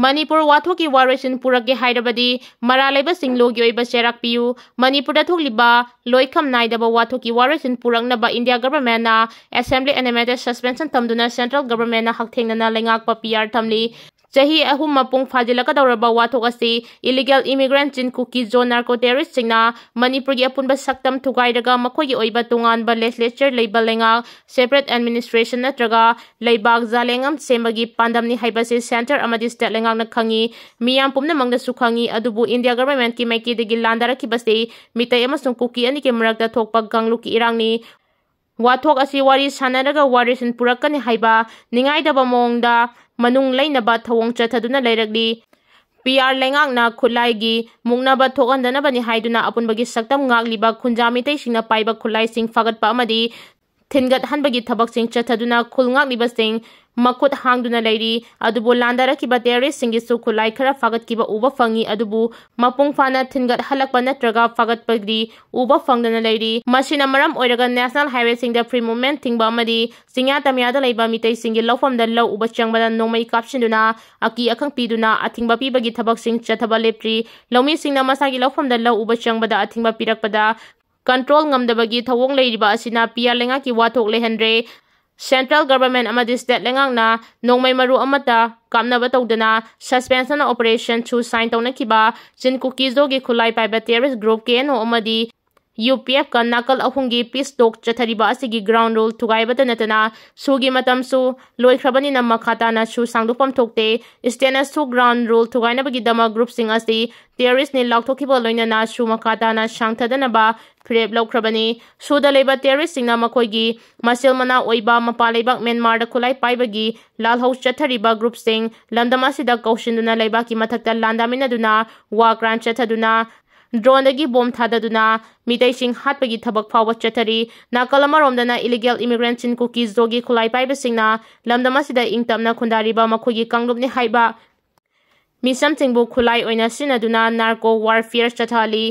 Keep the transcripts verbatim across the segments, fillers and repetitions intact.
ꯃꯅꯤꯄꯨꯔ ꯋꯥꯊꯣꯛꯀꯤ ꯋꯥꯔꯣꯏꯁꯤꯟ ꯄꯨꯔꯛꯀꯦ ꯍꯥꯏꯔꯕꯗꯤ ꯃꯔꯥꯜ ꯂꯩꯕꯁꯤꯡ ꯂꯣꯒꯤ ꯑꯣꯏꯕ ꯆꯩꯔꯥꯛ ꯄꯤꯌꯨ꯫ ꯃꯅꯤꯄꯨꯔꯗ ꯊꯣꯛꯂꯤꯕ ꯂꯣꯏꯈꯝ ꯅꯥꯏꯗꯕ ꯋꯥꯊꯣꯛꯀꯤ ꯋꯥꯔꯣꯏꯁꯤꯟ ꯄꯨꯔꯛꯅꯕ India Governmentꯅ Assembly Animated Suspension ꯊꯝꯗꯨꯅ Central Governmentꯅ ꯍꯛꯊꯦꯡꯅꯅ ꯂꯩꯉꯥꯛꯄ P R ꯊꯝꯂꯤ꯫ ꯆꯍꯤ ꯑꯍꯨꯝ ꯃꯄꯨꯡ ꯐꯥꯖꯤꯜꯂꯛꯀꯗꯧꯔꯕ ꯋꯥꯊꯣꯛ ꯑꯁꯤ illegal immigrant Chin Kuki Zo narco terroristꯁꯤꯡꯅ ꯃꯅꯤꯄꯨꯔꯒꯤ ꯑꯄꯨꯟꯕ ꯁꯛꯇꯝ ꯊꯨꯒꯥꯏꯔꯒ ꯃꯈꯣꯏꯒꯤ ꯑꯣꯏꯕ ꯇꯣꯉꯥꯟꯕ legislature ꯂꯩꯕ ꯂꯩꯉꯥꯛ, separate administration ꯅꯠꯇ꯭ꯔꯒ ꯂꯩꯕꯥꯛ ꯖꯥꯂꯦꯡꯉꯝ ꯁꯦꯝꯕꯒꯤ ꯄꯥꯟꯗꯝꯅꯤ ꯍꯥꯏꯕꯁꯤ Centre ꯑꯃꯗꯤ state ꯂꯩꯉꯥꯛꯅ ꯈꯪꯏ, ꯃꯤꯌꯥꯝ ꯄꯨꯝꯅꯃꯛꯅꯁꯨ ꯈꯪꯏ꯫ ꯑꯗꯨꯕꯨ India Governmentꯀꯤ ꯃꯥꯏꯀꯩꯗꯒꯤ ꯂꯥꯟꯗꯥꯔꯛꯈꯤꯕꯁꯤ ꯃꯤꯇꯩ ꯑꯃꯁꯨꯡ ꯀꯨꯀꯤ ꯑꯅꯤꯒꯤ ꯃꯔꯛꯇ ꯊꯣꯛꯄ ꯀꯥꯡꯂꯨꯞꯀꯤ ꯏꯔꯥꯡꯅꯤ꯫ ꯋꯥꯊꯣꯛ ꯑꯁꯤ ꯋꯥꯔꯤ ꯁꯥꯟꯅꯔꯒ ꯋꯥꯔꯤꯁꯤꯟ ꯄꯨꯔꯛꯀꯅꯤ ꯍꯥꯏꯕ ꯅꯤꯡꯉꯥꯏꯗꯕ ꯃꯑꯣꯡꯗ ꯃꯅꯨꯡ ꯂꯩꯅꯕ ꯊꯧꯑꯣꯡ ꯆꯠꯊꯗꯨꯅ ꯂꯩꯔꯛꯂꯤ꯫ P R ꯂꯩꯉꯥꯛꯅ ꯈꯨꯠꯂꯥꯏꯒꯤ ꯃꯨꯛꯅꯕ ꯊꯣꯛꯍꯟꯗꯅꯕꯅꯤ ꯍꯥꯏꯗꯨꯅ ꯑꯄꯨꯟꯕꯒꯤ ꯁꯛꯇꯝ ꯉꯥꯛꯂꯤꯕ ꯈꯨꯟꯖꯥ ꯃꯤꯇꯩꯁꯤꯡꯅ ꯄꯥꯏꯕ ꯈꯨꯠꯂꯥꯏꯁꯤꯡ ꯐꯥꯒꯠꯄ ꯑꯃꯗꯤ ꯊꯤꯟꯒꯠꯍꯟꯕꯒꯤ ꯊꯕꯛꯁꯤꯡ ꯆꯠꯊꯗꯨꯅ ꯈꯨꯜ ꯉꯥꯛꯂꯤꯕꯁꯤꯡ ꯃꯈꯨꯠ ꯍꯥꯡꯗꯨꯅ ꯂꯩꯔꯤ꯫ ꯑꯗꯨꯕꯨ ꯂꯥꯟꯗꯥꯔꯛꯈꯤꯕ terroristꯁꯤꯡꯒꯤꯁꯨ ꯈꯨꯠꯂꯥꯏ ꯈꯔ ꯐꯥꯒꯠꯈꯤꯕ ꯎꯕ ꯐꯪꯉꯤ, ꯑꯗꯨꯕꯨ ꯃꯄꯨꯡ ꯐꯥꯅ ꯊꯤꯟꯒꯠꯍꯜꯂꯛꯄ ꯅꯠꯇ꯭ꯔꯒ ꯐꯥꯒꯠꯄꯗꯤ ꯎꯕ ꯐꯪꯗꯅ ꯂꯩꯔꯤ꯫ ꯃꯁꯤꯅ ꯃꯔꯝ ꯑꯣꯏꯔꯒ national highwayꯁꯤꯡꯗ free movement ꯊꯤꯡꯕ ꯑꯃꯗꯤ ꯆꯤꯡꯌꯥ ꯇꯝꯌꯥꯗ ꯂꯩꯕ ꯃꯤꯇꯩꯁꯤꯡꯒꯤ ꯂꯧꯐꯝꯗ ꯂꯧ ꯎꯕ ꯆꯪꯕꯗ ꯅꯣꯡꯃꯩ ꯀꯥꯞꯁꯤꯟꯗꯨꯅ ꯑꯀꯤ ꯑꯈꯪ ꯄꯤꯗꯨꯅ ꯑꯊꯤꯡꯕ ꯄꯤꯕꯒꯤ ꯊꯕꯛꯁꯤꯡ ꯆꯠꯊꯕ ꯂꯦꯞꯇ꯭ꯔꯤ꯫ ꯂꯧꯃꯤꯁꯤꯡꯅ ꯃꯁꯥꯒꯤ ꯂꯧꯐꯝꯗ ꯂꯧ ꯎꯕ ꯆꯪꯕꯗ ꯑꯊꯤꯡꯕ ꯄꯤꯔꯛꯄꯗ control ꯉꯝꯗꯕꯒꯤ ꯊꯧꯑꯣꯡ ꯂꯩꯔꯤꯕ ꯑꯁꯤꯅ P R ꯂꯩꯉꯥꯛꯀꯤ ꯋꯥꯊꯣꯛ ꯂꯩꯍꯟꯗ꯭ꯔꯦ꯫ Central Government ꯑꯃꯗꯤ state ꯂꯩꯉꯥꯛꯅ ꯅꯣꯡꯃꯩ ꯃꯔꯨ ꯑꯃꯠꯇ ꯀꯥꯞꯅꯕ ꯇꯧꯗꯅ suspension operation ꯁꯨ sign ꯇꯧꯅꯈꯤꯕ Chin Kuki Zoꯒꯤ ꯈꯨꯠꯂꯥꯏ ꯄꯥꯏꯕ terrorist group K N O ꯑꯃꯗꯤ U P Fꯀ ꯅꯥꯀꯜ ꯑꯍꯨꯝꯒꯤ peace talk ꯆꯠꯊꯔꯤꯕ ꯑꯁꯤꯒꯤ ground rule ꯊꯨꯒꯥꯏꯕꯇ ꯅꯠꯇꯅ ꯁꯨꯒꯤ ꯃꯇꯝꯁꯨ ꯂꯣꯏꯈ꯭ꯔꯕꯅꯤꯅ ꯃꯈꯥ ꯇꯥꯅ ꯁꯨ ꯁꯥꯡꯗꯣꯛꯐꯝ ꯊꯣꯛꯇꯦ꯫ Stateꯅꯁꯨ ground rule ꯊꯨꯒꯥꯏꯅꯕꯒꯤꯗꯃꯛ groupꯁꯤꯡ ꯑꯁꯤ terroristꯅꯤ ꯂꯥꯎꯊꯣꯛꯈꯤꯕ ꯂꯣꯏꯅꯅ ꯁꯨ ꯃꯈꯥ ꯇꯥꯅ ꯁꯥꯡꯊꯗꯅꯕ ꯐꯤꯔꯦꯞ ꯂꯧꯈ꯭ꯔꯕꯅꯤ꯫ ꯁꯨꯗ ꯂꯩꯕ terroristꯁꯤꯡꯅ ꯃꯈꯣꯏꯒꯤ ꯃꯆꯤꯜ ꯃꯅꯥꯎ ꯑꯣꯏꯕ ꯃꯄꯥꯟ ꯂꯩꯕꯥꯛ ꯃ꯭ꯌꯥꯟꯃꯥꯔꯗ ꯈꯨꯠꯂꯥꯏ ꯄꯥꯏꯕꯒꯤ ꯂꯥꯜꯍꯧ ꯆꯠꯊꯔꯤꯕ groupꯁꯤꯡ ꯂꯝꯗꯝ ꯑꯁꯤꯗ ꯀꯧꯁꯤꯟꯗꯨꯅ ꯂꯩꯕꯥꯛꯀꯤ ꯃꯊꯛꯇ ꯂꯥꯟꯗꯥꯃꯤꯟꯅꯗꯨꯅ war crime ꯆꯠꯊꯗꯨꯅ droneꯗꯒꯤ bomb ꯊꯥꯗꯗꯨꯅ ꯃꯤꯇꯩꯁꯤꯡ ꯍꯥꯠꯄꯒꯤ ꯊꯕꯛ ꯐꯥꯎꯕ ꯆꯠꯊꯔꯤ꯫ ꯅꯥꯀꯜ ꯑꯃꯔꯣꯝꯗꯅ illegal immigrant Chin Kuki Zoꯒꯤ ꯈꯨꯠꯂꯥꯏ ꯄꯥꯏꯕꯁꯤꯡꯅ ꯂꯝꯗꯝ ꯑꯁꯤꯗ ꯏꯪ ꯇꯞꯅ ꯈꯨꯟꯗꯥꯔꯤꯕ ꯃꯈꯣꯏꯒꯤ ꯀꯥꯡꯂꯨꯞꯅꯤ ꯍꯥꯏꯕ ꯃꯤꯁꯝꯁꯤꯡꯕꯨ ꯈꯨꯠꯂꯥꯏ ꯑꯣꯏꯅ ꯁꯤꯖꯤꯟꯅꯗꯨꯅ narco warfare ꯆꯠꯊꯍꯜꯂꯤ꯫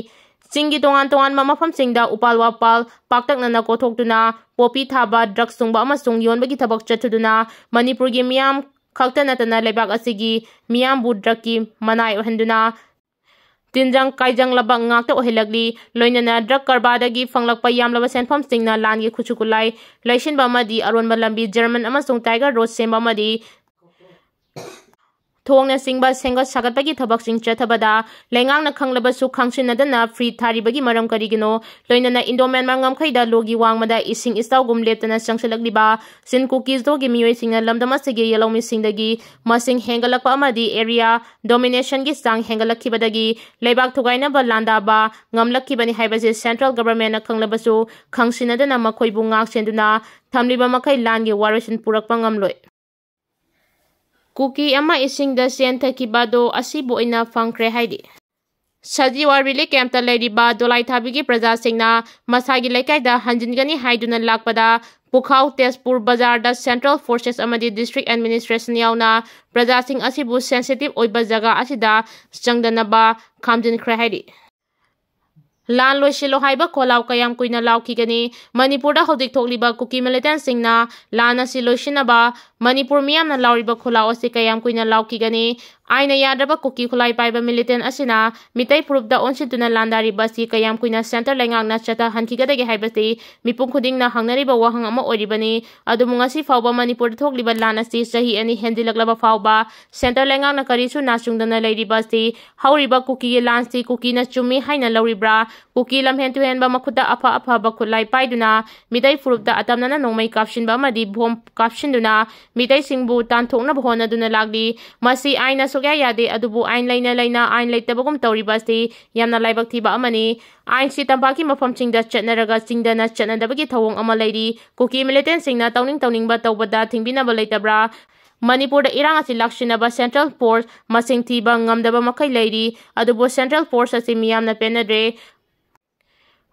ꯆꯤꯡꯒꯤ ꯇꯣꯉꯥꯟ ꯇꯣꯉꯥꯟꯕ ꯃꯐꯝꯁꯤꯡꯗ ꯎꯄꯥꯜ ꯋꯥꯄꯥꯜ ꯄꯥꯛꯇꯛꯅꯅ ꯀꯣꯊꯣꯛꯇꯨꯅ poppy ꯊꯥꯕ, drug ꯁꯨꯡꯕ ꯑꯃꯁꯨꯡ ꯌꯣꯟꯕꯒꯤ ꯊꯕꯛ ꯆꯠꯊꯗꯨꯅ ꯃꯅꯤꯄꯨꯔꯒꯤ ꯃꯤꯌꯥꯝ ꯈꯛꯇ ꯅꯠꯇꯅ ꯂꯩꯕꯥꯛ ꯑꯁꯤꯒꯤ ꯃꯤꯌꯥꯝꯕꯨ drugꯀꯤ ꯃꯅꯥꯏ ꯑꯣꯏꯍꯟꯗꯨꯅ ꯇꯤꯟꯖꯪ ꯀꯥꯏꯖꯪꯂꯕ ꯉꯥꯛꯇ ꯑꯣꯏꯍꯜꯂꯛꯂꯤ꯫ ꯂꯣꯏꯅꯅ drug ꯀꯔꯕꯥꯔꯗꯒꯤ ꯐꯪꯂꯛꯄ ꯌꯥꯝꯂꯕ ꯁꯦꯟꯐꯝꯁꯤꯡꯅ ꯂꯥꯟꯒꯤ ꯈꯨꯠꯁꯨ ꯈꯨꯠꯂꯥꯏ ꯂꯩꯁꯤꯟꯕ ꯑꯃꯗꯤ ꯑꯔꯣꯟꯕ ꯂꯝꯕꯤ German ꯑꯃꯁꯨꯡ Tiger Road ꯁꯦꯝꯕ ꯑꯃꯗꯤ ꯊꯣꯡꯅꯆꯤꯡꯕ ꯁꯦꯝꯒꯠ ꯁꯥꯒꯠꯄꯒꯤ ꯊꯕꯛꯁꯤꯡ ꯆꯠꯊꯕꯗ ꯂꯩꯉꯥꯛꯅ ꯈꯪꯂꯕꯁꯨ ꯈꯪꯁꯤꯟꯅꯗꯅ ꯐ꯭ꯔꯤ ꯊꯥꯔꯤꯕꯒꯤ ꯃꯔꯝ ꯀꯔꯤꯒꯤꯅꯣ? ꯂꯣꯏꯅꯅ Indo-Myanmar ꯉꯝꯈꯩꯗ ꯂꯣꯒꯤ ꯋꯥꯡꯃꯗ ꯏꯁꯤꯡ ꯏꯆꯥꯎꯒꯨꯝ ꯂꯦꯞꯇꯅ ꯆꯪꯁꯤꯜꯂꯛꯂꯤꯕ ꯆꯤꯟ ꯀꯨꯀꯤꯁꯗꯣꯒꯤ ꯃꯤꯑꯣꯏꯁꯤꯡꯅ ꯂꯝꯗꯝ ꯑꯁꯤꯒꯤ ꯌꯦꯜꯍꯧꯃꯤꯁꯤꯡꯗꯒꯤ ꯃꯁꯤꯡ ꯍꯦꯟꯒꯠꯂꯛꯄ ꯑꯃꯗꯤ area dominationꯒꯤ ꯆꯥꯡ ꯍꯦꯟꯒꯠꯂꯛꯈꯤꯕꯗꯒꯤ ꯂꯩꯕꯥꯛ ꯊꯨꯒꯥꯏꯅꯕ ꯂꯥꯟꯗꯥꯕ ꯉꯝꯂꯛꯈꯤꯕꯅꯤ ꯍꯥꯏꯕꯁꯤ central governmentꯅ ꯈꯪꯂꯕꯁꯨ ꯈꯪꯁꯤꯟꯅꯗꯅ ꯃꯈꯣꯏꯕꯨ ꯉꯥꯛ ꯁꯦꯟꯗꯨꯅ ꯊꯝꯂꯤꯕ ꯃꯈꯩ ꯂꯥꯟꯒꯤ ꯋꯥꯔꯣꯏꯁꯤꯟ ꯄꯨꯔꯛꯄ ꯉꯝꯂꯣꯏ꯫ ꯀꯨꯀꯤ ꯑꯃ ꯏꯁꯤꯡꯗ ꯆꯦꯟꯊꯈꯤꯕꯗꯣ ꯑꯁꯤꯕꯨ ꯑꯣꯏꯅ ꯐꯪꯈ꯭ꯔꯦ ꯍꯥꯏꯔꯤ꯫ ꯁꯖꯤꯋꯥ relief campꯇ ꯂꯩꯔꯤꯕ ꯗꯣꯂꯥꯏꯊꯥꯕꯤꯒꯤ ꯄ꯭ꯔꯖꯥꯁꯤꯡꯅ ꯃꯁꯥꯒꯤ ꯂꯩꯀꯥꯏꯗ ꯍꯟꯖꯤꯟꯒꯅꯤ ꯍꯥꯏꯗꯨꯅ ꯂꯥꯛꯄꯗ ꯄꯨꯈꯥꯎ ꯇꯦꯖꯄꯨꯔ ꯕꯖꯥꯔꯗ central forces ꯑꯃꯗꯤ district administration ꯌꯥꯎꯅ ꯄ꯭ꯔꯖꯥꯁꯤꯡ ꯑꯁꯤꯕꯨ sensitive ꯑꯣꯏꯕ ꯖꯒꯥ ꯑꯁꯤꯗ ꯆꯪꯗꯅꯕ ꯈꯥꯝꯖꯤꯟꯈ꯭ꯔꯦ ꯍꯥꯏꯔꯤ꯫ ꯂꯥꯟ ꯂꯣꯏꯁꯤꯜꯂꯣ ꯍꯥꯏꯕ ꯈꯣꯜꯂꯥꯎ ꯀꯌꯥꯝ ꯀꯨꯏꯅ ꯂꯥꯎꯈꯤꯒꯅꯤ? ꯃꯅꯤꯄꯨꯔꯗ ꯍꯧꯖꯤꯛ ꯊꯣꯛꯂꯤꯕ ꯀꯨꯀꯤ militantꯁꯤꯡꯅ ꯂꯥꯟ ꯑꯁꯤ ꯂꯣꯏꯁꯤꯟꯅꯕ ꯃꯅꯤꯄꯨꯔ ꯃꯤꯌꯥꯝꯅ ꯂꯥꯎꯔꯤꯕ ꯈꯣꯜꯂꯥꯎ ꯑꯁꯤ ꯀꯌꯥꯝ ꯀꯨꯏꯅ ꯂꯥꯎꯈꯤꯒꯅꯤ? ꯑꯥꯏꯟꯅ ꯌꯥꯗ꯭ꯔꯕ ꯀꯨꯀꯤ ꯈꯨꯠꯂꯥꯏ ꯄꯥꯏꯕ militant ꯑꯁꯤꯅ ꯃꯤꯇꯩ ꯐꯨꯔꯨꯞꯇ ꯑꯣꯟꯁꯤꯟꯗꯨꯅ ꯂꯥꯟꯗꯥꯔꯤꯕ ꯑꯁꯤ ꯀꯌꯥꯝ ꯀꯨꯏꯅ centre ꯂꯩꯉꯥꯛꯅ ꯆꯠꯊꯍꯟꯈꯤꯒꯗꯒꯦ ꯍꯥꯏꯕꯁꯤ ꯃꯤꯄꯨꯝ ꯈꯨꯗꯤꯡꯅ ꯍꯪꯅꯔꯤꯕ ꯋꯥꯍꯪ ꯑꯃ ꯑꯣꯏꯔꯤꯕꯅꯤ꯫ ꯑꯗꯨꯕꯨ ꯉꯁꯤ ꯐꯥꯎꯕ ꯃꯅꯤꯄꯨꯔꯗ ꯊꯣꯛꯂꯤꯕ ꯂꯥꯟ ꯑꯁꯤ ꯆꯍꯤ ꯑꯅꯤ ꯍꯦꯟꯖꯤꯜꯂꯛꯂꯕ ꯐꯥꯎꯕ centre ꯂꯩꯉꯥꯛꯅ ꯀꯔꯤꯁꯨ ꯅꯥꯆꯨꯡꯗꯅ ꯂꯩꯔꯤꯕ ꯑꯁꯤ ꯍꯧꯔꯤꯕ ꯀꯨꯀꯤꯒꯤ ꯂꯥꯟꯁꯤ ꯀꯨꯀꯤꯅ ꯆꯨꯝꯃꯤ ꯍꯥꯏꯅ ꯂꯧꯔꯤꯕ꯭ꯔꯥ? ꯀꯨꯀꯤ ꯂꯝꯍꯦꯟ ꯇꯨꯍꯦꯟꯕ ꯃꯈꯨꯠꯇ ꯑꯐ ꯑꯐꯕ ꯈꯨꯠꯂꯥꯏ ꯄꯥꯏꯗꯨꯅ ꯃꯤꯇꯩ ꯐꯨꯔꯨꯞꯇ ꯑꯇꯝꯅꯅ ꯅꯣꯡꯃꯩ ꯀꯥꯞꯁꯤꯟꯕ ꯑꯃꯗꯤ bomb ꯀꯥꯞꯁꯤꯟꯗꯨꯅ ꯃꯤꯇꯩꯁꯤꯡꯕꯨ ꯇꯥꯟꯊꯣꯛꯅꯕ ꯍꯣꯠꯅꯗꯨꯅ ꯂꯥꯛꯂꯤ꯫ ꯃꯁꯤ ꯑꯥꯏꯟꯅ ꯁꯨꯛꯌꯥ ꯌꯥꯗꯦ꯫ ꯑꯗꯨꯕꯨ ꯑꯥꯏꯟ ꯂꯩꯅ ꯂꯩꯅ ꯑꯥꯏꯟ ꯂꯩꯇꯕꯒꯨꯝ ꯇꯧꯔꯤꯕ ꯑꯁꯤ ꯌꯥꯝꯅ ꯂꯥꯏꯕꯛ ꯊꯤꯕ ꯑꯃꯅꯤ꯫ ꯑꯥꯏꯟꯁꯤ ꯇꯝꯄꯥꯛꯀꯤ ꯃꯐꯝꯁꯤꯡꯗ ꯆꯠꯅꯔꯒ ꯆꯤꯡꯗꯅ ꯆꯠꯅꯗꯕꯒꯤ ꯊꯧꯑꯣꯡ ꯑꯃ ꯂꯩꯔꯤ꯫ ꯀꯨꯀꯤ militantꯁꯤꯡꯅ ꯇꯧꯅꯤꯡ ꯇꯧꯅꯤꯡꯕ ꯇꯧꯕꯗ ꯊꯤꯡꯕꯤꯅꯕ ꯂꯩꯇꯕ꯭ꯔꯥ? ꯃꯅꯤꯄꯨꯔꯗ ꯏꯔꯥꯡ ꯑꯁꯤ ꯂꯥꯛꯁꯤꯟꯅꯕ central force ꯃꯁꯤꯡ ꯊꯤꯕ ꯉꯝꯗꯕ ꯃꯈꯩ ꯂꯩꯔꯤ꯫ ꯑꯗꯨꯕꯨ central force ꯑꯁꯤ ꯃꯤꯌꯥꯝꯅ ꯄꯦꯟꯅꯗ꯭ꯔꯦ꯫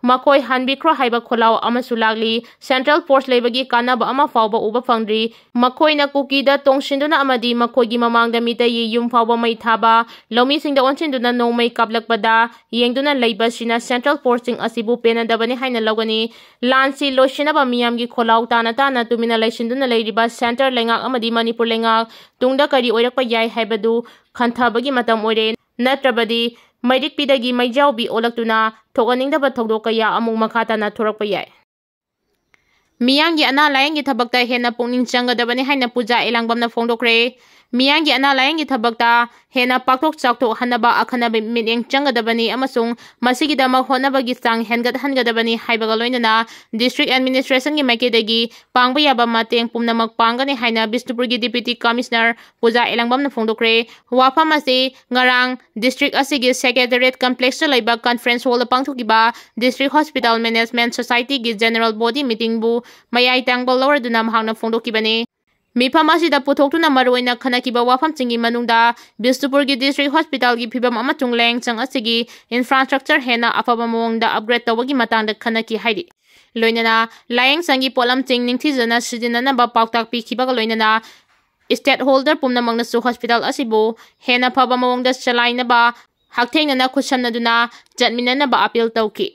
ꯃꯈꯣꯏ ꯍꯟꯕꯤꯈ꯭ꯔꯣ ꯍꯥꯏꯕ ꯈꯣꯜꯂꯥꯎ ꯑꯃꯁꯨ ꯂꯥꯛꯂꯤ꯫ Central force ꯂꯩꯕꯒꯤ ꯀꯥꯟꯅꯕ ꯑꯃ ꯐꯥꯎꯕ ꯎꯕ ꯐꯪꯗ꯭ꯔꯤ꯫ ꯃꯈꯣꯏꯅ ꯀꯨꯀꯤꯗ ꯇꯣꯡꯁꯤꯟꯗꯨꯅ ꯑꯃꯗꯤ ꯃꯈꯣꯏꯒꯤ ꯃꯃꯥꯡꯗ ꯃꯤꯇꯩꯒꯤ ꯌꯨꯝ ꯐꯥꯎꯕ ꯃꯩ ꯊꯥꯕ, ꯂꯧꯃꯤꯁꯤꯡꯗ ꯑꯣꯟꯁꯤꯟꯗꯨꯅ ꯅꯣꯡꯃꯩ ꯀꯥꯞꯂꯛꯄꯗ ꯌꯦꯡꯗꯨꯅ ꯂꯩꯕꯁꯤꯅ Central force ꯁꯤꯡ ꯑꯁꯤꯕꯨ ꯄꯦꯟꯅꯗꯕꯅꯤ ꯍꯥꯏꯅ ꯂꯧꯒꯅꯤ꯫ ꯂꯥꯟꯁꯤ ꯂꯣꯏꯁꯤꯟꯅꯕ ꯃꯤꯌꯥꯝꯒꯤ ꯈꯣꯜꯂꯥꯎ ꯇꯥꯅ ꯇꯥꯅ ꯇꯨꯃꯤꯟꯅ ꯂꯩꯁꯤꯟꯗꯨꯅ ꯂꯩꯔꯤꯕ Centre ꯂꯩꯉꯥꯛ ꯑꯃꯗꯤ ꯃꯅꯤꯄꯨꯔ ꯂꯩꯉꯥꯛ ꯇꯨꯡꯗ ꯀꯔꯤ ꯑꯣꯏꯔꯛꯄ ꯌꯥꯏ ꯍꯥꯏꯕꯗꯨ ꯈꯟꯊꯕꯒꯤ ꯃꯇꯝ ꯑꯣꯏꯔꯦ꯫ ꯅꯠꯇ꯭ꯔꯕꯗꯤ ꯃꯩꯔꯤꯛꯄꯤꯗꯒꯤ ꯃꯩꯖꯥꯎꯕꯤ ꯑꯣꯜꯂꯛꯇꯨꯅ ꯊꯣꯛꯍꯟꯅꯤꯡꯗꯕ ꯊꯧꯗꯣꯛ ꯀꯌꯥ ꯑꯃꯨꯛ ꯃꯈꯥ ꯇꯥꯅ ꯊꯣꯔꯛꯄ ꯌꯥꯏ꯫ ꯃꯤꯌꯥꯝꯒꯤ ꯑꯅꯥ ꯂꯥꯌꯦꯡꯒꯤ ꯊꯕꯛꯇ ꯍꯦꯟꯅ ꯄꯨꯛꯅꯤꯡ ꯆꯪꯒꯗꯕꯅꯤ ꯍꯥꯏꯅ ꯄꯨꯖꯥ ꯑꯦꯂꯥꯡꯕꯝꯅ ꯐꯣꯡꯗꯣꯛꯈ꯭ꯔꯦ꯫ ꯃꯤꯌꯥꯝꯒꯤ ꯑꯅꯥ ꯂꯥꯌꯦꯡꯒꯤ ꯊꯕꯛꯇ ꯍꯦꯟꯅ ꯄꯥꯛꯊꯣꯛ ꯆꯥꯎꯊꯣꯛꯍꯟꯅꯕ ꯑꯈꯟꯅꯕ ꯃꯤꯠꯌꯦꯡ ꯆꯪꯒꯗꯕꯅꯤ ꯑꯃꯁꯨꯡ ꯃꯁꯤꯒꯤꯗꯃꯛ ꯍꯣꯠꯅꯕꯒꯤ ꯆꯥꯡ ꯍꯦꯟꯒꯠꯍꯟꯒꯗꯕꯅꯤ ꯍꯥꯏꯕꯒ ꯂꯣꯏꯅꯅ district administration ꯒꯤ ꯃꯥꯏꯀꯩꯗꯒꯤ ꯄꯥꯡꯕ ꯌꯥꯕ ꯃꯇꯦꯡ ꯄꯨꯝꯅꯃꯛ ꯄꯥꯡꯒꯅꯤ ꯍꯥꯏꯅ ꯕꯤꯁꯅꯨꯄꯨꯔꯒꯤ Deputy Commissioner ꯄꯨꯖꯥ ꯑꯦꯂꯥꯡꯕꯝꯅ ꯐꯣꯡꯗꯣꯛꯈ꯭ꯔꯦ꯫ ꯋꯥꯐꯝ ꯑꯁꯤ ꯉꯔꯥꯡ district ꯑꯁꯤꯒꯤ Secretariat Complex ꯇ ꯂꯩꯕ conference hall ꯗ ꯄꯥꯡꯊꯣꯛꯈꯤꯕ District Hospital Management Society ꯒꯤ general body meeting ꯕꯨ ꯃꯌꯥꯏ ꯇꯥꯡꯕ ꯂꯧꯔꯗꯨꯅ ꯃꯍꯥꯛꯅ ꯐꯣꯡꯗꯣꯛꯈꯤꯕꯅꯤ꯫ ꯃꯤꯐꯝ ꯑꯁꯤꯗ ꯄꯨꯊꯣꯛꯇꯨꯅ ꯃꯔꯨꯑꯣꯏꯅ ꯈꯟꯅꯈꯤꯕ ꯋꯥꯐꯝꯁꯤꯡꯒꯤ ꯃꯅꯨꯡꯗ ꯕꯤꯁꯅꯨꯄꯨꯔꯒꯤ district hospital ꯒꯤ ꯐꯤꯕꯝ ꯑꯃꯁꯨꯡ ꯂꯥꯌꯦꯡꯁꯪ ꯑꯁꯤꯒꯤ infrastructure ꯍꯦꯟꯅ ꯑꯐꯕ ꯃꯑꯣꯡꯗ upgrade ꯇꯧꯕꯒꯤ ꯃꯇꯥꯡꯗ ꯈꯟꯅꯈꯤ ꯍꯥꯏꯔꯤ꯫ ꯂꯣꯏꯅꯅ ꯂꯥꯌꯦꯡꯁꯪꯒꯤ ꯄꯣꯠꯂꯝꯁꯤꯡ ꯅꯤꯡꯊꯤꯖꯅ ꯁꯤꯖꯤꯟꯅꯅꯕ ꯄꯥꯎꯇꯥꯛ ꯄꯤꯈꯤꯕꯒ ꯂꯣꯏꯅꯅ stakeholder ꯄꯨꯝꯅꯃꯛꯅꯁꯨ hospital ꯑꯁꯤꯕꯨ ꯍꯦꯟꯅ ꯐꯕ ꯃꯑꯣꯡꯗ ꯆꯂꯥꯏꯅꯕ ꯍꯛꯊꯦꯡꯅꯅ ꯈꯨꯠꯁꯝꯅꯗꯨꯅ ꯆꯠꯃꯤꯟꯅꯅꯕ appeal ꯇꯧꯈꯤ꯫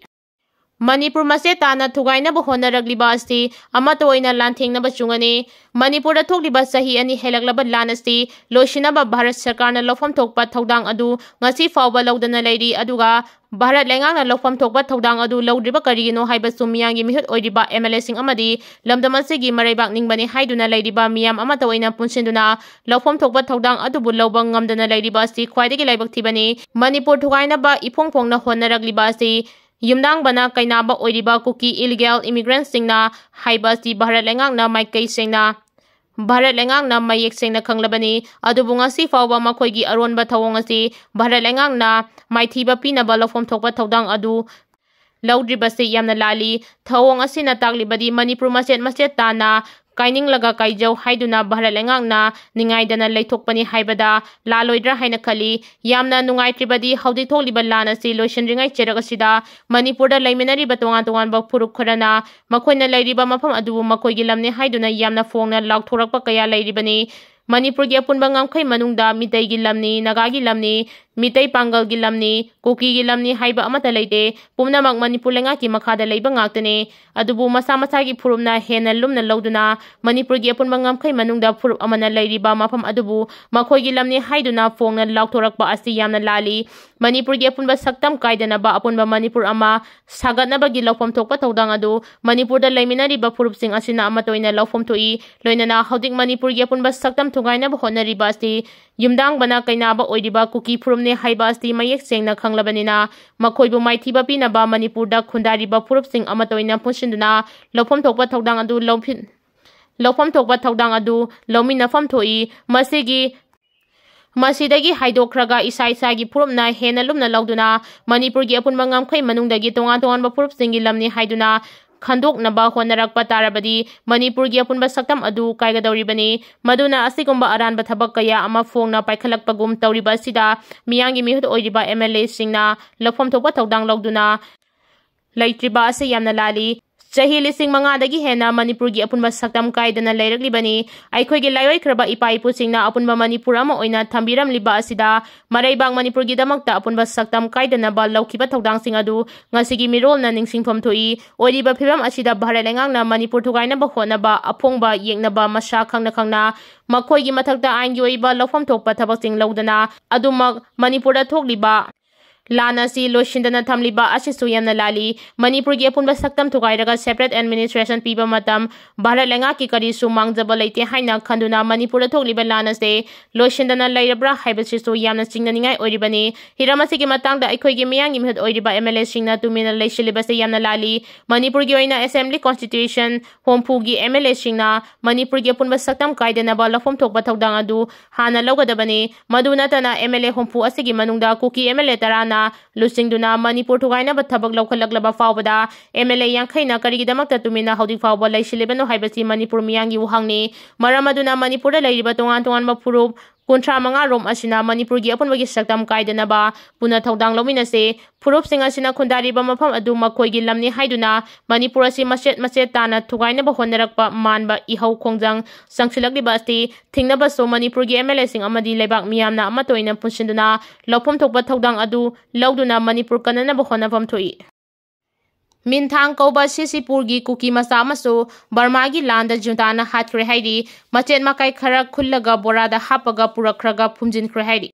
ꯃꯅꯤꯄꯨꯔ ꯃꯆꯦꯠ ꯇꯥꯅ ꯊꯨꯒꯥꯏꯅꯕ ꯍꯣꯠꯅꯔꯛꯂꯤꯕ ꯑꯁꯤ ꯑꯃꯠꯇ ꯑꯣꯏꯅ ꯂꯥꯟꯊꯦꯡꯅꯕ ꯆꯨꯡꯉꯅꯤ꯫ ꯃꯅꯤꯄꯨꯔꯗ ꯊꯣꯛꯂꯤꯕ ꯆꯍꯤ ꯑꯅꯤ ꯍꯦꯜꯂꯛꯂꯕ ꯂꯥꯟ ꯑꯁꯤ ꯂꯣꯏꯁꯤꯟꯅꯕ ꯚꯥꯔꯠ ꯁꯔꯀꯥꯔꯅ ꯂꯧꯐꯝ ꯊꯣꯛꯄ ꯊꯧꯗꯥꯡ ꯑꯗꯨ ꯉꯁꯤ ꯐꯥꯎꯕ ꯂꯧꯗꯅ ꯂꯩꯔꯤ꯫ ꯑꯗꯨꯒ ꯚꯥꯔꯠ ꯂꯩꯉꯥꯛꯅ ꯂꯧꯐꯝ ꯊꯣꯛꯄ ꯊꯧꯗꯥꯡ ꯑꯗꯨ ꯂꯧꯗ꯭ꯔꯤꯕ ꯀꯔꯤꯒꯤꯅꯣ ꯍꯥꯏꯕꯁꯨ ꯃꯤꯌꯥꯝꯒꯤ ꯃꯤꯍꯨꯠ ꯑꯣꯏꯔꯤꯕ MLA ꯁꯤꯡ ꯑꯃꯗꯤ ꯂꯝꯗꯝ ꯑꯁꯤꯒꯤ ꯃꯔꯩꯕꯥꯛ ꯅꯤꯡꯕꯅꯤ ꯍꯥꯏꯗꯨꯅ ꯂꯩꯔꯤꯕ ꯃꯤꯌꯥꯝ ꯑꯃꯠꯇ ꯑꯣꯏꯅ ꯄꯨꯟꯁꯤꯟꯗꯨꯅ ꯂꯧꯐꯝ ꯊꯣꯛꯄ ꯊꯧꯗꯥꯡ ꯑꯗꯨꯕꯨ ꯂꯧꯕ ꯉꯝꯗꯅ ꯂꯩꯔꯤꯕ ꯑꯁꯤ ꯈ꯭ꯋꯥꯏꯗꯒꯤ ꯂꯥꯏꯕꯛ ꯊꯤꯕꯅꯤ꯫ ꯃꯅꯤꯄꯨꯔ ꯊꯨꯒꯥꯏꯅꯕ ꯏꯐꯣꯡ ꯐꯣꯡꯅ ꯍꯣꯠꯅꯔꯛꯂꯤꯕ ꯑꯁꯤ ꯌꯨꯝꯅꯥꯡꯕꯅ ꯀꯩꯅꯥꯕ ꯑꯣꯏꯔꯤꯕ ꯀꯨꯀꯤ illegal immigrant ꯁꯤꯡꯅ ꯍꯥꯏꯕ ꯑꯁꯤ ꯚꯥꯔꯠ ꯂꯩꯉꯥꯛꯅ ꯃꯥꯏꯀꯩ ꯁꯦꯡꯅ, ꯚꯥꯔꯠ ꯂꯩꯉꯥꯛꯅ ꯃꯌꯦꯛ ꯁꯦꯡꯅ ꯈꯪꯂꯕꯅꯤ꯫ ꯑꯗꯨꯕꯨ ꯉꯁꯤ ꯐꯥꯎꯕ ꯃꯈꯣꯏꯒꯤ ꯑꯔꯣꯟꯕ ꯊꯧꯑꯣꯡ ꯑꯁꯤ ꯚꯥꯔꯠ ꯂꯩꯉꯥꯛꯅ ꯃꯥꯏꯊꯤꯕ ꯄꯤꯅꯕ ꯂꯧꯐꯝ ꯊꯣꯛꯄ ꯊꯧꯗꯥꯡ ꯑꯗꯨ ꯂꯧꯗ꯭ꯔꯤꯕꯁꯤ ꯌꯥꯝꯅ ꯂꯥꯜꯂꯤ꯫ ꯊꯧꯑꯣꯡ ꯑꯁꯤꯅ ꯇꯥꯛꯂꯤꯕꯗꯤ ꯃꯅꯤꯄꯨꯔ ꯃꯆꯦꯠ ꯃꯆꯦꯠ ꯇꯥꯅ ꯀꯥꯏꯅꯤꯡꯂꯒ ꯀꯥꯏꯖꯧ ꯍꯥꯏꯗꯨꯅ ꯚꯥꯔꯠ ꯂꯩꯉꯥꯛꯅ ꯅꯤꯡꯉꯥꯏꯗꯅ ꯂꯩꯊꯣꯛꯄꯅꯤ ꯍꯥꯏꯕꯗ ꯂꯥꯜꯂꯣꯏꯗ꯭ꯔꯥ ꯍꯥꯏꯅ ꯈꯜꯂꯤ꯫ ꯌꯥꯝꯅ ꯅꯨꯡꯉꯥꯏꯇ꯭ꯔꯤꯕꯗꯤ ꯍꯧꯖꯤꯛ ꯊꯣꯛꯂꯤꯕ ꯂꯥꯟ ꯑꯁꯤ ꯂꯣꯏꯁꯤꯟꯗ꯭ꯔꯤꯉꯩ ꯆꯩꯔꯛ ꯑꯁꯤꯗ ꯃꯅꯤꯄꯨꯔꯗ ꯂꯩꯃꯤꯟꯅꯔꯤꯕ ꯇꯣꯉꯥꯟ ꯇꯣꯉꯥꯟꯕ ꯐꯨꯔꯨꯞ ꯈꯔꯅ ꯃꯈꯣꯏꯅ ꯂꯩꯔꯤꯕ ꯃꯐꯝ ꯑꯗꯨꯕꯨ ꯃꯈꯣꯏꯒꯤ ꯂꯝꯅꯤ ꯍꯥꯏꯗꯨꯅ ꯌꯥꯝꯅ ꯐꯣꯡꯅ ꯂꯥꯎꯊꯣꯔꯛꯄ ꯀꯌꯥ ꯂꯩꯔꯤꯕꯅꯤ꯫ ꯃꯅꯤꯄꯨꯔꯒꯤ ꯑꯄꯨꯟꯕ ꯉꯝꯈꯩ ꯃꯅꯨꯡꯗ ꯃꯤꯇꯩꯒꯤ ꯂꯝꯅꯤ, ꯅꯥꯒꯥꯒꯤ ꯂꯝꯅꯤ, ꯃꯤꯇꯩ ꯄꯥꯡꯒꯜꯒꯤ ꯂꯝꯅꯤ, ꯀꯨꯀꯤꯒꯤ ꯂꯝꯅꯤ ꯍꯥꯏꯕ ꯑꯃꯠꯇ ꯂꯩꯇꯦ꯫ ꯄꯨꯝꯅꯃꯛ ꯃꯅꯤꯄꯨꯔ ꯂꯩꯉꯥꯛꯀꯤ ꯃꯈꯥꯗ ꯂꯩꯕ ꯉꯥꯛꯇꯅꯤ꯫ ꯑꯗꯨꯕꯨ ꯃꯁꯥ ꯃꯁꯥꯒꯤ ꯐꯨꯔꯨꯞꯅ ꯍꯦꯟꯅ ꯂꯨꯝꯅ ꯂꯧꯗꯨꯅ ꯃꯅꯤꯄꯨꯔꯒꯤ ꯑꯄꯨꯟꯕ ꯉꯝꯈꯩ ꯃꯅꯨꯡꯗ ꯐꯨꯔꯨꯞ ꯑꯃꯅ ꯂꯩꯔꯤꯕ ꯃꯐꯝ ꯑꯗꯨꯕꯨ ꯃꯈꯣꯏꯒꯤ ꯂꯝꯅꯤ ꯍꯥꯏꯗꯨꯅ ꯐꯣꯡꯅ ꯂꯥꯎꯊꯣꯔꯛꯄ ꯑꯁꯤ ꯌꯥꯝꯅ ꯂꯥꯜꯂꯤ꯫ ꯃꯅꯤꯄꯨꯔꯒꯤ ꯑꯄꯨꯟꯕ ꯁꯛꯇꯝ ꯀꯥꯏꯗꯅꯕ ꯑꯄꯨꯟꯕ ꯃꯅꯤꯄꯨꯔ ꯑꯃ ꯁꯥꯒꯠꯅꯕꯒꯤ ꯂꯧꯐꯝ ꯊꯣꯛꯄ ꯊꯧꯗꯥꯡ ꯑꯗꯨ ꯃꯅꯤꯄꯨꯔꯗ ꯂꯩꯃꯤꯟꯅꯔꯤꯕ ꯐꯨꯔꯨꯞꯁꯤꯡ ꯑꯁꯤꯅ ꯑꯃꯠꯇ ꯑꯣꯏꯅ ꯂꯧꯐꯝ ꯊꯣꯛꯏ꯫ ꯂꯣꯏꯅꯅ ꯍꯧꯖꯤꯛ ꯃꯅꯤꯄꯨꯔꯒꯤ ꯑꯄꯨꯟꯕ ꯁꯛꯇꯝ ꯊꯨꯒꯥꯏꯅꯕ ꯍꯣꯠꯅꯔꯤꯕ ꯑꯁꯤ ꯌꯨꯝꯗꯥꯡꯕꯅ ꯀꯩꯅꯥꯕ ꯑꯣꯏꯔꯤꯕ ꯀꯨꯀꯤ ꯐꯨꯔꯨꯞꯅꯤ ꯍꯥꯏꯕ ꯑꯁꯤ ꯃꯌꯦꯛ ꯁꯦꯡꯅ ꯈꯪꯂꯕꯅꯤꯅ ꯃꯈꯣꯏꯕꯨ ꯃꯥꯏꯊꯤꯕ ꯄꯤꯅꯕ ꯃꯅꯤꯄꯨꯔꯗ ꯈꯨꯟꯗꯥꯔꯤꯕ ꯐꯨꯔꯨꯞꯁꯤꯡ ꯑꯃꯠꯇ ꯑꯣꯏꯅ ꯄꯨꯟꯁꯤꯟꯗꯨꯅ ꯂꯧꯐꯝ ꯊꯣꯛꯄ ꯊꯧꯗꯥꯡ ꯑꯗꯨ ꯂꯧꯐꯤ-, ꯂꯧꯐꯝ ꯊꯣꯛꯄ ꯊꯧꯗꯥꯡ ꯑꯗꯨ ꯂꯧꯃꯤꯟꯅꯐꯝ ꯊꯣꯛꯏ꯫ ꯃꯁꯤꯒꯤ, ꯃꯁꯤꯗꯒꯤ ꯍꯥꯏꯗꯣꯛꯈ꯭ꯔꯒ ꯏꯁꯥ ꯏꯁꯥꯒꯤ ꯐꯨꯔꯨꯞꯅ ꯍꯦꯟꯅ ꯂꯨꯝꯅ ꯂꯧꯗꯨꯅ ꯃꯅꯤꯄꯨꯔꯒꯤ ꯑꯄꯨꯟꯕ ꯉꯝꯈꯩ ꯃꯅꯨꯡꯗꯒꯤ ꯇꯣꯉꯥꯟ ꯇꯣꯉꯥꯟꯕ ꯐꯨꯔꯨꯞꯁꯤꯡꯒꯤ ꯂꯝꯅꯤ ꯍꯥꯏꯗꯨꯅ ꯈꯟꯗꯣꯛꯅꯕ ꯍꯣꯠꯅꯔꯛꯄ ꯇꯥꯔꯕꯗꯤ ꯃꯅꯤꯄꯨꯔꯒꯤ ꯑꯄꯨꯟꯕ ꯁꯛꯇꯝ ꯑꯗꯨ ꯀꯥꯏꯒꯗꯧꯔꯤꯕꯅꯤ꯫ ꯃꯗꯨꯅ ꯑꯁꯤꯒꯨꯝꯕ ꯑꯔꯥꯟꯕ ꯊꯕꯛ ꯀꯌꯥ ꯑꯃ ꯐꯣꯡꯅ ꯄꯥꯏꯈꯠꯂꯛꯄꯒꯨꯝ ꯇꯧꯔꯤꯕ ꯑꯁꯤꯗ ꯃꯤꯌꯥꯝꯒꯤ ꯃꯤꯍꯨꯠ ꯑꯣꯏꯔꯤꯕ ꯑꯦꯝ ꯑꯦꯜ ꯑꯦꯁꯤꯡꯅ ꯂꯧꯐꯝ ꯊꯣꯛꯄ ꯊꯧꯗꯥꯡ ꯂꯧꯗꯨꯅ ꯂꯩꯇ꯭ꯔꯤꯕ ꯑꯁꯤ ꯌꯥꯝꯅ ꯂꯥꯜꯂꯤ꯫ ꯆꯍꯤ ꯂꯤꯁꯤꯡ ꯃꯉꯥꯗꯒꯤ ꯍꯦꯟꯅ ꯃꯅꯤꯄꯨꯔꯒꯤ ꯑꯄꯨꯟꯕ ꯁꯛꯇꯝ ꯀꯥꯏꯗꯅ ꯂꯩꯔꯛꯂꯤꯕꯅꯤ꯫ ꯑꯩꯈꯣꯏꯒꯤ ꯂꯥꯏꯑꯣꯏꯈ꯭ꯔꯕ ꯏꯄꯥ ꯏꯄꯨꯁꯤꯡꯅ ꯑꯄꯨꯟꯕ ꯃꯅꯤꯄꯨꯔ ꯑꯃ ꯑꯣꯏꯅ ꯊꯝꯕꯤꯔꯝꯂꯤꯕ ꯑꯁꯤꯗ ꯃꯔꯩꯕꯥꯛ ꯃꯅꯤꯄꯨꯔꯒꯤꯗꯃꯛꯇ ꯑꯄꯨꯟꯕ ꯁꯛꯇꯝ ꯀꯥꯏꯗꯅꯕ ꯂꯧꯈꯤꯕ ꯊꯧꯗꯥꯡꯁꯤꯡ ꯑꯗꯨ ꯉꯁꯤꯒꯤ ꯃꯤꯔꯣꯜꯅ ꯅꯤꯡꯁꯤꯡꯐꯝ ꯊꯣꯛꯏ꯫ ꯑꯣꯏꯔꯤꯕ ꯐꯤꯕꯝ ꯑꯁꯤꯗ ꯚꯥꯔꯠ ꯂꯩꯉꯥꯛꯅ ꯃꯅꯤꯄꯨꯔ ꯊꯨꯒꯥꯏꯅꯕ ꯍꯣꯠꯅꯕ ꯑꯐꯣꯡꯕ ꯌꯦꯛꯅꯕ ꯃꯁꯥ ꯈꯪꯅ ꯈꯪꯅ ꯃꯈꯣꯏꯒꯤ ꯃꯊꯛꯇ ꯑꯥꯏꯟꯒꯤ ꯑꯣꯏꯕ ꯂꯧꯐꯝ ꯊꯣꯛꯄ ꯊꯕꯛꯁꯤꯡ ꯂꯧꯗꯅ ꯑꯗꯨꯃꯛ ꯃꯅꯤꯄꯨꯔꯗ ꯊꯣꯛꯂꯤꯕ ꯂꯥꯟ ꯑꯁꯤ ꯂꯣꯏꯁꯤꯟꯗꯅ ꯊꯝꯂꯤꯕ ꯑꯁꯤꯁꯨ ꯌꯥꯝꯅ ꯂꯥꯜꯂꯤ꯫ ꯃꯅꯤꯄꯨꯔꯒꯤ ꯑꯄꯨꯟꯕ ꯁꯛꯇꯝ ꯊꯨꯒꯥꯏꯔꯒ separate administration ꯄꯤꯕ ꯃꯇꯝ ꯚꯥꯔꯠ ꯂꯩꯉꯥꯛꯀꯤ ꯀꯔꯤꯁꯨ ꯃꯥꯡꯖꯕ ꯂꯩꯇꯦ ꯍꯥꯏꯅ ꯈꯟꯗꯨꯅ ꯃꯅꯤꯄꯨꯔꯗ ꯊꯣꯛꯂꯤꯕ ꯂꯥꯟ ꯑꯁꯤ ꯂꯣꯏꯁꯤꯟꯗꯅ ꯂꯩꯔꯕ꯭ꯔꯥ ꯍꯥꯏꯕꯁꯤꯁꯨ ꯌꯥꯝꯅ ꯆꯤꯡꯅꯅꯤꯡꯉꯥꯏ ꯑꯣꯏꯔꯤꯕꯅꯤ꯫ ꯍꯤꯔꯝ ꯑꯁꯤꯒꯤ ꯃꯇꯥꯡꯗ ꯑꯩꯈꯣꯏꯒꯤ ꯃꯤꯌꯥꯝꯒꯤ ꯃꯤꯍꯨꯠ ꯑꯣꯏꯔꯤꯕ ꯑꯦꯝ ꯑꯦꯜ ꯑꯦꯁꯤꯡꯅ ꯇꯨꯃꯤꯟꯅ ꯂꯩꯁꯤꯜꯂꯤꯕꯁꯤ ꯌꯥꯝꯅ ꯂꯥꯜꯂꯤ꯫ ꯃꯅꯤꯄꯨꯔꯒꯤ ꯑꯣꯏꯅ assembly constitution ꯍꯨꯝꯐꯨꯒꯤ ꯑꯦꯝ ꯑꯦꯜ ꯑꯦꯁꯤꯡꯅ ꯃꯅꯤꯄꯨꯔꯒꯤ ꯑꯄꯨꯟꯕ ꯁꯛꯇꯝ ꯀꯥꯏꯗꯅꯕ ꯂꯧꯐꯝ ꯊꯣꯛꯄ ꯊꯧꯗꯥꯡ ꯑꯗꯨ ꯍꯥꯟꯅ ꯂꯧꯒꯗꯕꯅꯤ꯫ ꯃꯗꯨ ꯅꯠꯇꯅ ꯑꯦꯝ ꯑꯦꯜ ꯑꯦ ꯍꯨꯝꯐꯨ ꯑꯁꯤꯒꯤ ꯃꯅꯨꯡꯗ ꯀꯨꯀꯤ ꯑꯦꯝ ꯑꯦꯜ ꯑꯦ ꯇꯔꯥꯅ ꯂꯨꯆꯤꯡꯗꯨꯅ ꯃꯅꯤꯄꯨꯔ ꯊꯨꯒꯥꯏꯅꯕ ꯊꯕꯛ ꯂꯧꯈꯠꯂꯛꯂꯕ ꯐꯥꯎꯕꯗ ꯑꯦꯝ ꯑꯦꯜ ꯑꯦ ꯌꯥꯡꯈꯩꯅ ꯀꯔꯤꯒꯤꯗꯃꯛꯇ ꯇꯨꯃꯤꯟꯅ ꯍꯧꯖꯤꯛ ꯐꯥꯎꯕ ꯂꯩꯁꯤꯜꯂꯤꯕꯅꯣ ꯍꯥꯏꯕꯁꯤ ꯃꯅꯤꯄꯨꯔ ꯃꯤꯌꯥꯝꯒꯤ ꯋꯥꯍꯪꯅꯤ꯫ ꯃꯔꯝ ꯑꯗꯨꯅ ꯃꯅꯤꯄꯨꯔꯗ ꯂꯩꯔꯤꯕ ꯇꯣꯉꯥꯟ ꯇꯣꯉꯥꯟꯕ ꯐꯨꯔꯨꯞ ꯀꯨꯟꯊ꯭ꯔꯥ ꯃꯉꯥ ꯔꯣꯝ ꯑꯁꯤꯅ ꯃꯅꯤꯄꯨꯔꯒꯤ ꯑꯄꯨꯟꯕꯒꯤ ꯁꯛꯇꯝ ꯀꯥꯏꯗꯅꯕ ꯄꯨꯟꯅ ꯊꯧꯗꯥꯡ ꯂꯧꯃꯤꯟꯅꯁꯦ꯫ ꯐꯨꯔꯨꯞꯁꯤꯡ ꯑꯁꯤꯅ ꯈꯨꯟꯗꯥꯔꯤꯕ ꯃꯐꯝ ꯑꯗꯨ ꯃꯈꯣꯏꯒꯤ ꯂꯝꯅꯤ ꯍꯥꯏꯗꯨꯅ ꯃꯅꯤꯄꯨꯔ ꯑꯁꯤ ꯃꯆꯦꯠ ꯃꯆꯦꯠ ꯇꯥꯅ ꯊꯨꯒꯥꯏꯅꯕ ꯍꯣꯠꯅꯔꯛꯄ ꯃꯥꯟꯕ ꯏꯍꯧ ꯈꯣꯡꯖꯪ ꯆꯪꯁꯤꯜꯂꯛꯂꯤꯕ ꯑꯁꯤ ꯊꯤꯡꯅꯕꯁꯨ ꯃꯅꯤꯄꯨꯔꯒꯤ ꯑꯦꯝ ꯑꯦꯜ ꯑꯦꯁꯤꯡ ꯑꯃꯗꯤ ꯂꯩꯕꯥꯛ ꯃꯤꯌꯥꯝꯅ ꯑꯃꯠꯇ ꯑꯣꯏꯅ ꯄꯨꯟꯁꯤꯟꯗꯨꯅ ꯂꯧꯐꯝ ꯊꯣꯛꯄ ꯊꯧꯗꯥꯡ ꯑꯗꯨ ꯂꯧꯗꯨꯅ ꯃꯅꯤꯄꯨꯔ ꯀꯟꯅꯅꯕ ꯍꯣꯠꯅꯐꯝ ꯊꯣꯛꯏ꯫ ꯃꯤꯟꯊꯥꯡ ꯀꯧꯕ ꯁꯤꯁꯤꯄꯨꯔꯒꯤ ꯀꯨꯀꯤ ꯃꯆꯥ ꯑꯃꯁꯨ ꯕꯔꯃꯥꯒꯤ ꯂꯥꯟꯗ ꯖꯨꯟꯇꯥꯅ ꯍꯥꯠꯈ꯭ꯔꯦ ꯍꯥꯏꯔꯤ꯫ ꯃꯆꯦꯠ ꯃꯀꯥꯏ ꯈꯔ ꯈꯨꯜꯂꯒ ꯕꯣꯔꯥꯗ ꯍꯥꯞꯄꯒ ꯄꯨꯔꯛꯈ꯭ꯔꯒ ꯐꯨꯝꯖꯤꯟꯈ꯭ꯔꯦ ꯍꯥꯏꯔꯤ꯫